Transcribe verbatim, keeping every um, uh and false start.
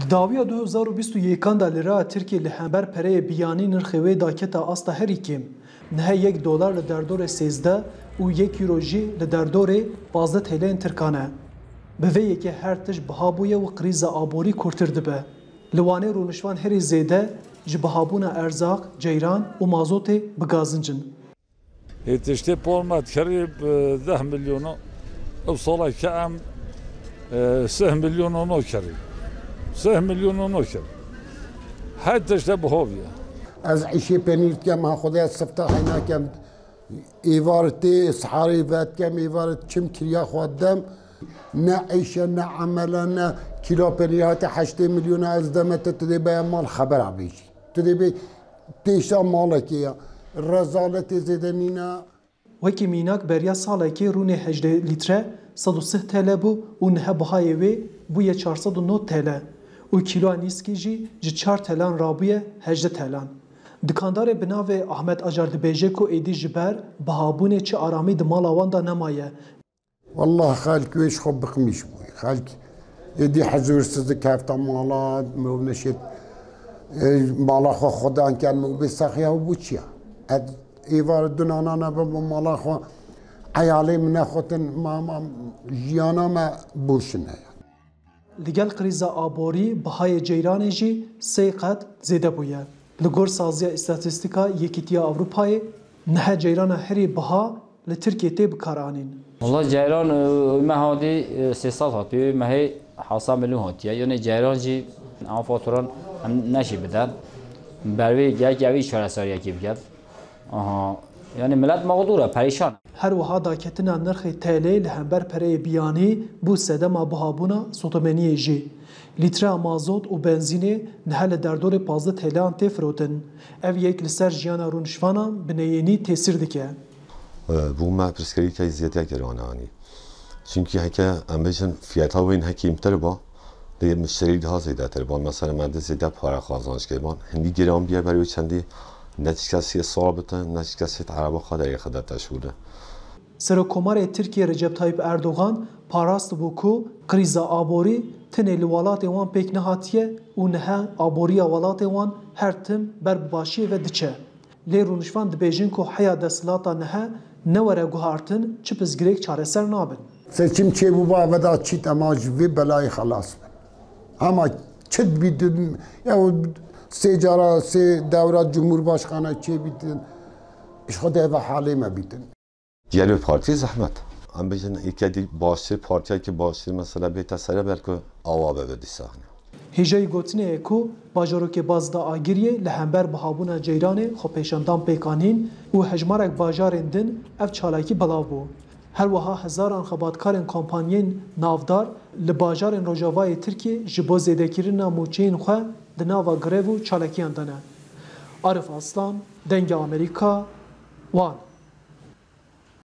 Di dawiya du hezar û bîst û yekan de lira Tirkiyê li hember pereyê biyanî nirxê wê dakete asta herî kêm. Niha yek dolar li derdorê sêzdeh û yek euro jî li derdorê pazdeh T L'yên Tirkan e. Bi vê yekê her tişt biha bûye û krîza aborî kûrtir dibe. Li Wanê rûniştvan herî zêde ji bihabûna erzaq, ceyran û mazotê bi gazinc in. Ê tiştê por me dikerî bi deh milyon, ev sala ke em, e, sih milyon no kerî. Sih milyon no kerî. Her tişte biha bûye. Ez îşê penîr dikem, ha Xwedê ez sifta heynakem. Êvar tê, siharê vedikem, êvar çim kiriya xwe dem. Ne îş e, ne emel e, ne kîlo penîr hate heştê milyon e, ez deme te, tu dê beye mal xebera bêjî. Tu dê bê têşa malekê ya. Rezaletê zêde nîne. Wekî mînak, beriya salekê rûnê hejdeh lître sed û sih T L bû û niha bihayê wê bûye çar sed û nod T L û kîloya nîskî jî ji çar T L'an rabûye hejdeh T L'an. Dikandarê bi navê Ahmet Acar dibêje ku êdî ji ber bihabûnê çi aramî di mala wan de nemaye. Wallah xelk wê ji xwe biqmîş bûyî. Xelk êdî hizûrsiz dikefta mala, mirov neşêt, e, mala xwe xwedan ken, mirov bê saxiya bû çiya? Ez êvar du nana nebim bi mala xwe, eyalê min nexwetin, ma, ma, jiyana me boşine ye. Li gel krîza aborî bihayê ceyranê jî sê qet zêde bûye. Li gor saziya îstatîstîka Yekîtiya Ewropayê, niha ceyrana herî biha li Tirkiyê tê bikaranîn. Wala ceyran, e, me hadî, e, sê sed hatiye, mehê hewsa milyon hatiye. Yanî ceyran jî ew faturan em neşî biden. Ber wê gerek ew î çareseriyekê biket. Aha. Yanî milet mexdûr e, perîşan e. Her wiha daketina nirxê T L'ê li hember pereyê biyanî bû sedema bihabûna sotemeniyê jî. Lîtreya mazot û benzînê niha li derdorê pazdeh T L'an tê firotin. Ev yek li ser jiyana rûniştvanan bi neyênî tesîr dike. Bo me pirsgirêkek zêde giran anî. Çimkî heke em bêjin fiyata wê niha kêmtir ba, lê mişterî daha zêdetir ba. Mesela me de zêde pare qazanç kiriban. Hindî giran bûye ber wê çendî ne çi kesî sabit e, ne çi kesî ereba xwe derê xwe de teşûr e. Serokkomarê Tirkiyê Recep Tayyip Erdogan parastibû ku krîza aborî tenê li welatê wan pêk nehatiye û niha aboriya welatê wan her tim ber bi başiyê ve diçe. Lê rûniştvan dibêjin ku heya desthilata niha ne were guhartin, çi pirsgirêk çareser nabin. Seçim çêbûba, veda çît ema ji vê belayê xelas bin. Hema çi dibîtin, ya sê cara, sê dewra cumhurbaşkana çêbîtin, ji xwe de eve halê me bîtin. Gelo partî zehmet. Em bêjin êkê dî baştir, partiyekî baştir mesela bête sere belku awa bibe dîsa. Hêjayî gotinê ye ku bajarokê Bazda Agiriyê li hember bihabûna ceyranê xwepêşandan pêk anîn û hejmarek bajarên din ev çalakî belav bû. Her wiha hezaran xebatkarên kompanyên navdar li bajarên rojavayê Tirkiyê ji bo zêdekirina mûçeyên xwe di nava grev û çalakiyan de ne. Arif Aslan, Dengê Amerîka, Wan.